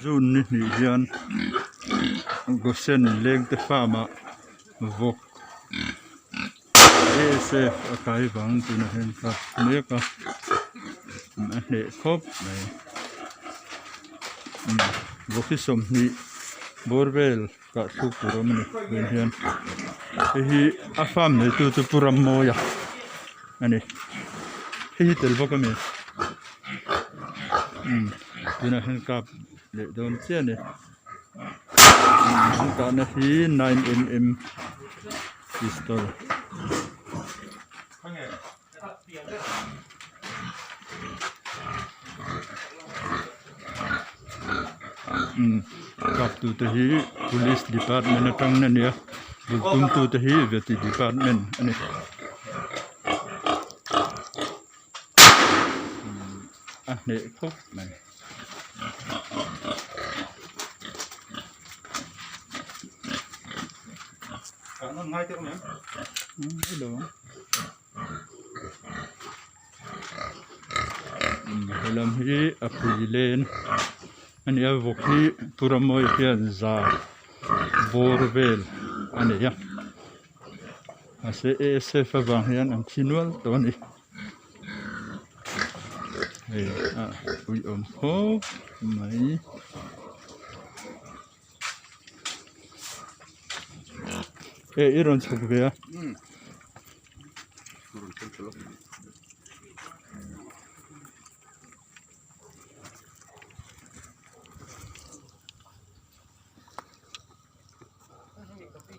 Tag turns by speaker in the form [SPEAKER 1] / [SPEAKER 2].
[SPEAKER 1] June ni hnih hian Gosen lengte farm ah vawk ASF a kai vang tunah hian ka mek a a hneh khawp mai vawk hi 20 bawr vel kah thluk tur a awm a ni tun hian hei hi a farm neitu chu Pu Rammawia a ni hei hi tel bawk a ni umm tunah hian kap leh dawn chiah a ni an kahna hi 9mm pistol. Umm kap tute hi police department atang a ni a bul tum tute hi vety department a ni a hneh khawp mai. Helam hi a pui len a ni a vawk hi pu Ramawia hian za bawr vel a nei a mahse A_S_F avang hian an thi nual tawh a ni hei a pui awm khawp mai. E i rawn chhuk ve a.